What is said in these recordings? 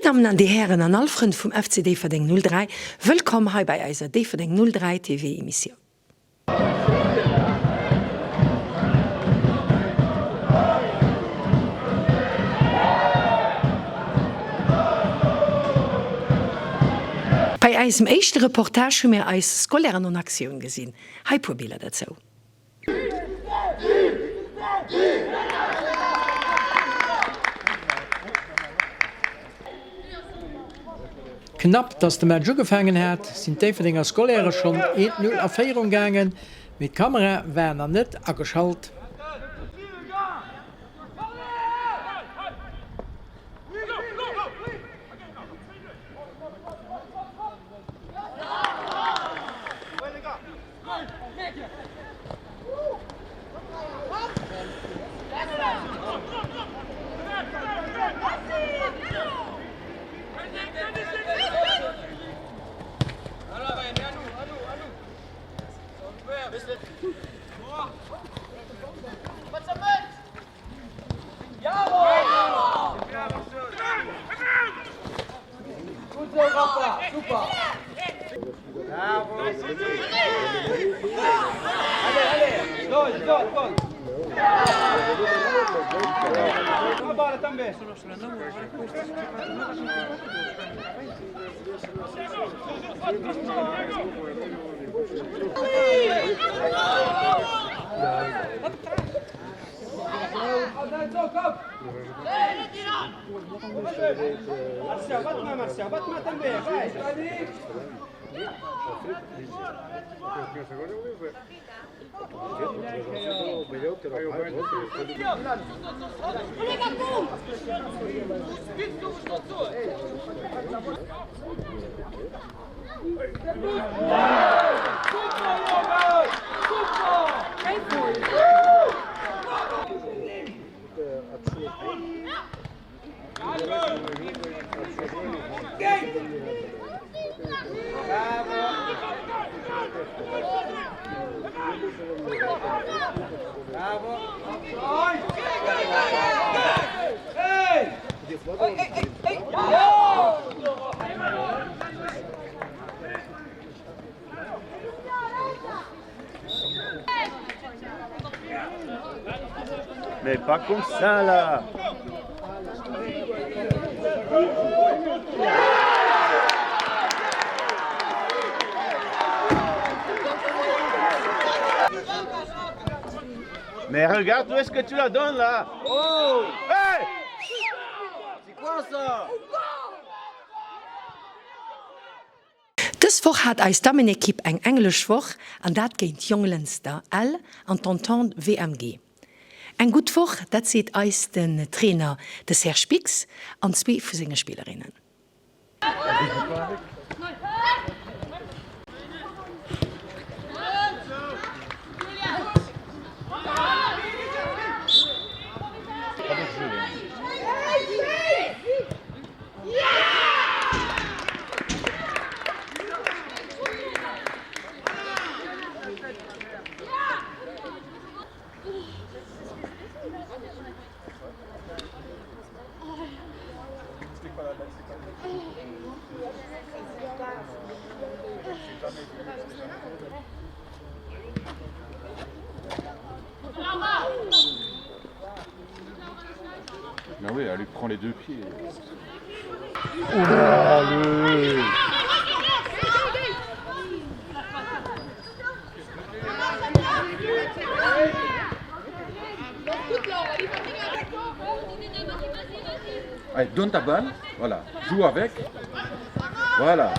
Dammen an Dir Hären an all Frënn vum FC Déifferdeng 03, wëllkomm hei bei eiser Déifferdeng 03 TV Emissioun. Bei eisem éischte Reportage hu mir eis Scolairen en Aktioun gesinn. Hei puer Biller derzou. Knapp dass de Match ugefaangen hat, sinn d'Déifferdenger Scolaire schonn 1, 0 a Féierung gaangen, mee d'Kamera war nach net ageschalt. Mais pas comme ça là Mais regarde où est-ce que tu la donnes là Oh Hey C'est quoi ça Dës Woch hat eis Dammenekipp eng englesch Woch an dat géint Jonglënster Ell an d'Entente WMG. Eng gutt Woch, dat seet eis den Trainer, de Serge Bix an zwee vu senge Spillerinnen. Ah oui, elle lui prend les deux pieds. Oula, le... Allez, donne ta balle, voilà. Joue avec. Voilà.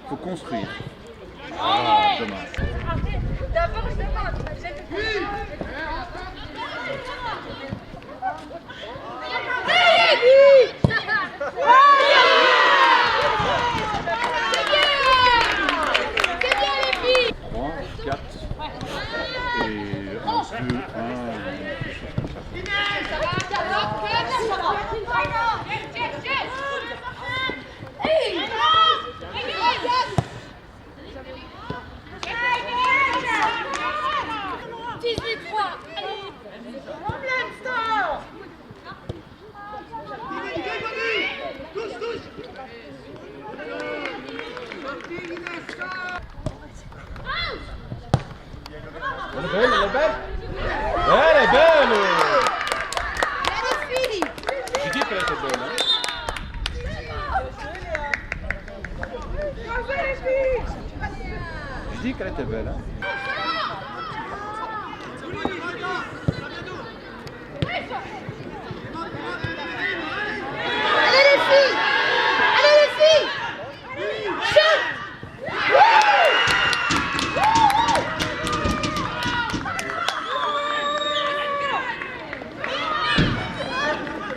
Faut construire. Ah, dommage. 3, 4 et 1, 2, 1, quelque chose comme ça.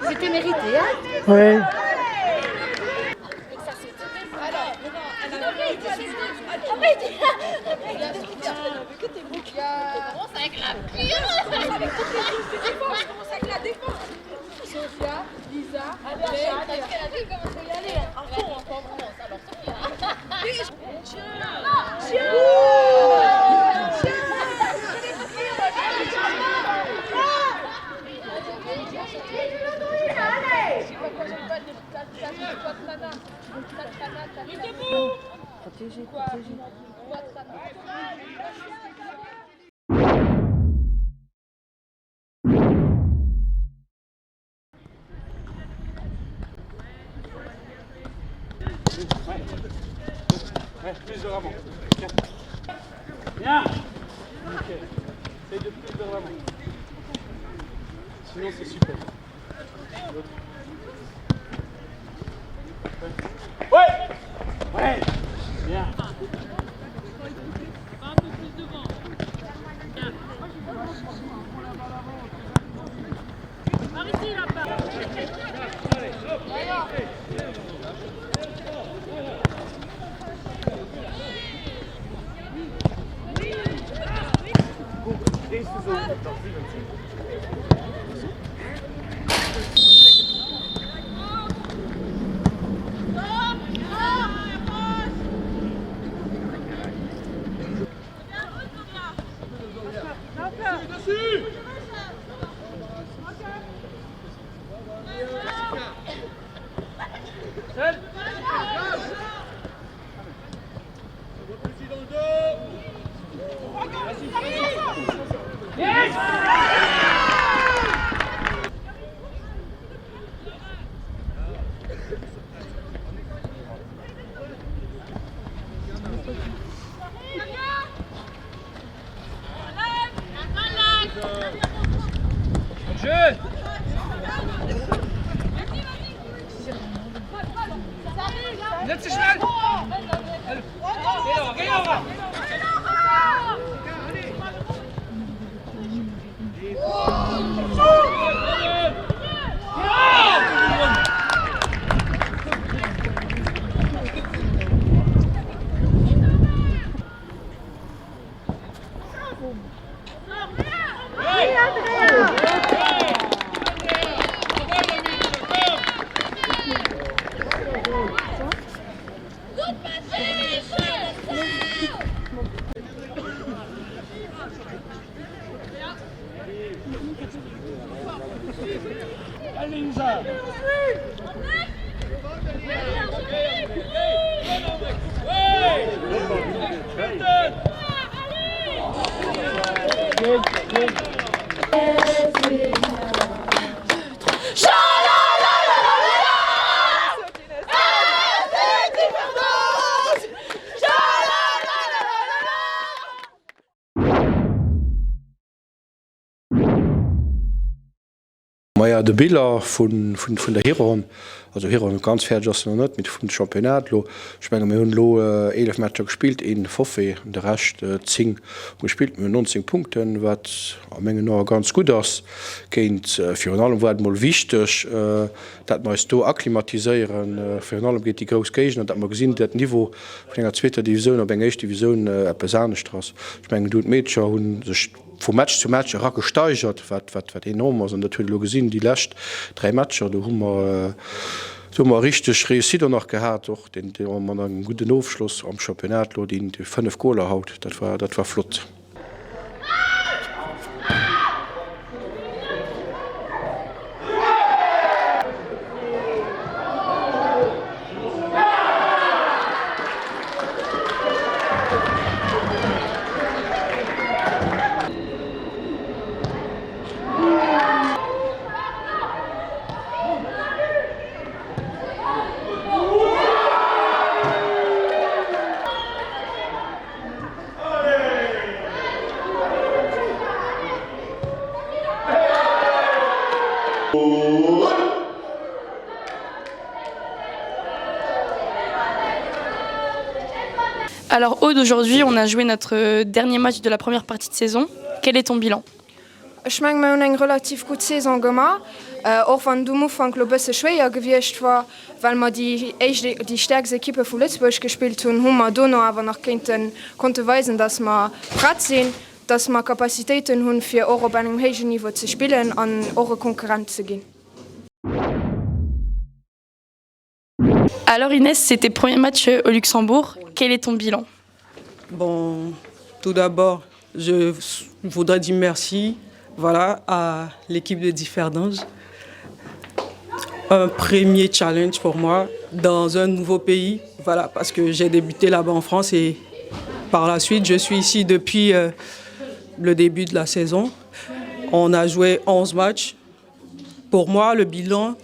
C'était mérité, hein? Oui. Maja de Bilan vun der Hironn, also Hironn ganz fäerdeg ass se nach net, mee vum Championnat elo, ech menge mir hunn elo 11 Matcher gespillt, een Forfait an de Rescht 10 hu gespillt. Mir hunn 19 Punkten, wat a mengen Ae ganz gutt ass géint, virun allem war et mol wichteg, dat mer eis do akklimatiséieren, virun allem géint déi grouss Géigner, dat mer gesinn, dat Niveau vun enger zweeter Divisioun op eng éischt Divisioun eppes anescht ass. Ech mengen do hunn d'Meedercher hu sech vu Match zu Match era gesteigert, wat, wat, wat enorm ass. An dat huet elo gesinn, déi lescht 3 Matcher, do hu mer, do hu mer richteg Réussite och nach gehat, och deen, deen mat engem gudden Ofschloss am Championnat elo, déi, déi 5 Goler haut, dat war, dat war flott. Alors Aude, aujourd'hui on a joué notre euh, dernier match de la première partie de saison. Quel est ton bilan? Ech menge mir hunn eng relativ gutt Saison gemaach, och wann et um Ufank lo bësse schwéier gewiescht war, well mer déi éischt, déi stäerkst Ekippe vu Lëtzebuerg gespillt hunn, hu mer dono awer nach kéinten, konnte weisen, datt mer prett sinn, datt mer Capacitéiten hunn, fir och op engem héijen Niveau ze spillen an och e Konkurrent ze ginn. Alors Inès, c'était premier match euh, au Luxembourg. Quel est ton bilan Bon, tout d'abord, je voudrais dire merci voilà, à l'équipe de Differdange. Un premier challenge pour moi dans un nouveau pays, voilà, parce que j'ai débuté là-bas en France et par la suite, je suis ici depuis euh, le début de la saison. On a joué 11 matchs. Pour moi, le bilan,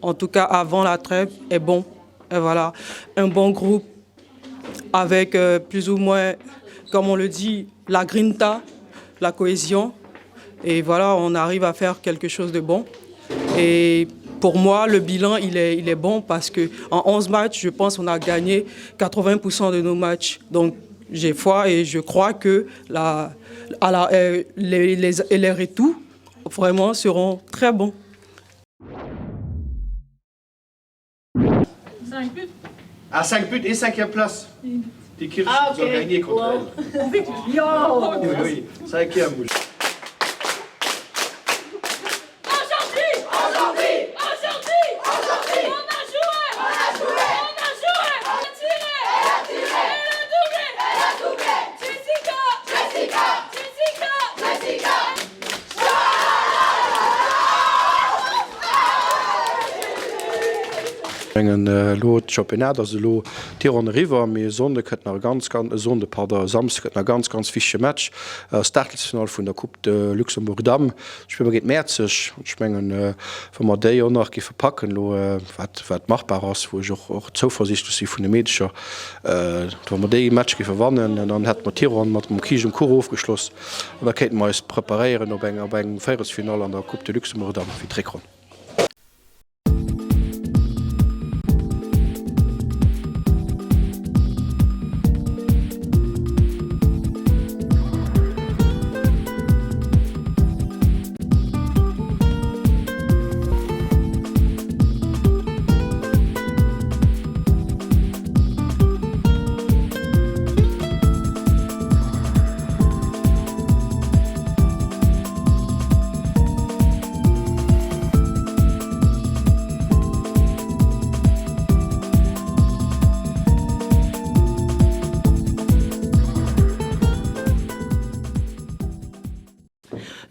en tout cas avant la trêve, est bon. Et voilà, un bon groupe avec euh, plus ou moins, comme on le dit, la grinta, la cohésion. Et voilà, on arrive à faire quelque chose de bon. Et pour moi, le bilan, il est, il est bon parce qu'en 11 matchs, je pense qu'on a gagné 80% de nos matchs. Donc j'ai foi et je crois que la, à la, euh, les, les, les retours vraiment seront très bons. 5 buts Ah 5 buts et 5e place. Die Kirchen ah, okay. ont gagné contre wow. elle. Jo. Oui, oui, 5e. Ech mengen elo, d'Championnat ass elo d'Hironn eriwwer, mee e Sonnde kënnt nach e ganz, ganz, e Sonnde, pardon, e Samsde kënnt nach e ganz, ganz wichtege Match, ass d'Aachtelsfinall vun der Coupe de Luxembourg Damm. Spille mer géint Mäerzeg. An ech mengen, wa mer déi och nach géife packen elo, wat, wat machbar ass, wou ech och, och zouversiichtlech si vun de Meedecher, wa mer déi Match géife wannen, dann hätte mer d'Hironn mat dem Kiischt um Kuch ofgeschloss an da kéinte mer eis preparéieren op eng, op eng Véierelsfinall an der Coupe de Luxembourg Damm fir d'Réckronn.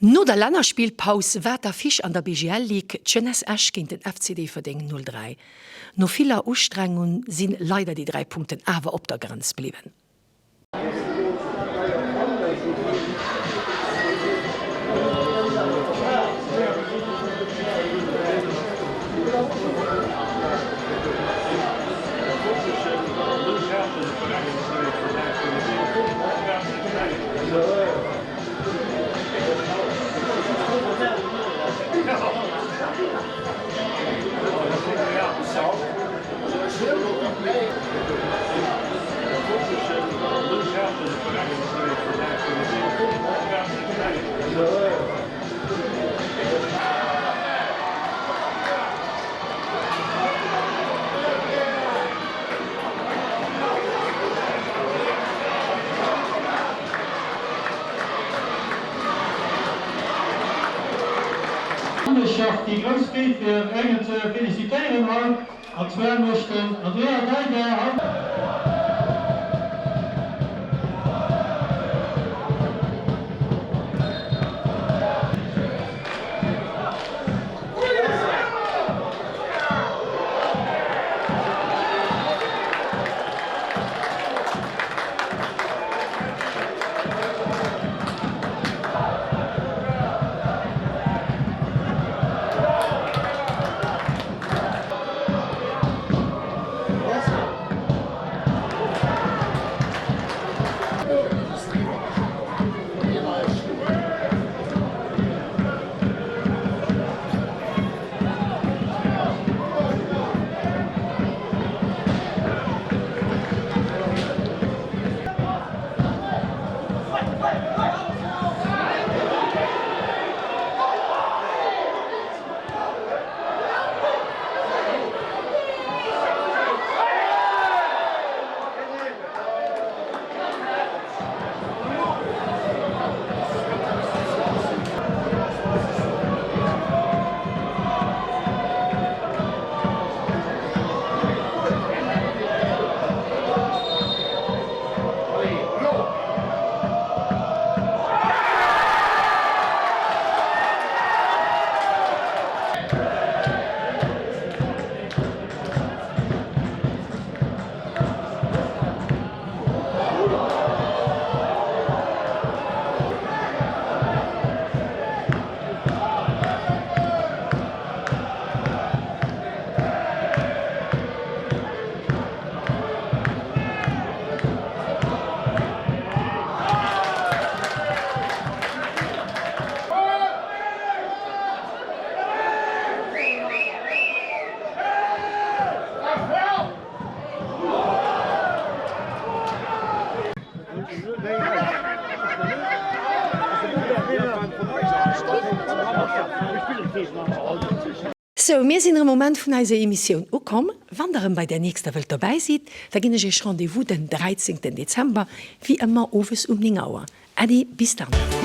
No der Lännerspillpaus war d'Affiche an der BGL Ligue, d'Jeunesse Esch géint den FC Déifferdeng 0, 3. No viller Ustrengung sinn leider déi 3 Punkten awer op der Grenz bliwwen. Mannschaft déi grouss Freed fir engen ze felicitéieren haut, an zwar mécht den Andrea Geiger haut. Sou, mir sinn erëm um Enn vun eiser Emissioun ukomm. Wann der erëm bei där nächster wëllt dobäi sidd, da ginn ech iech Rendez-vous den 13 Dezember, wéi ëmmer owes um 9 Auer. Äddi, bis dann.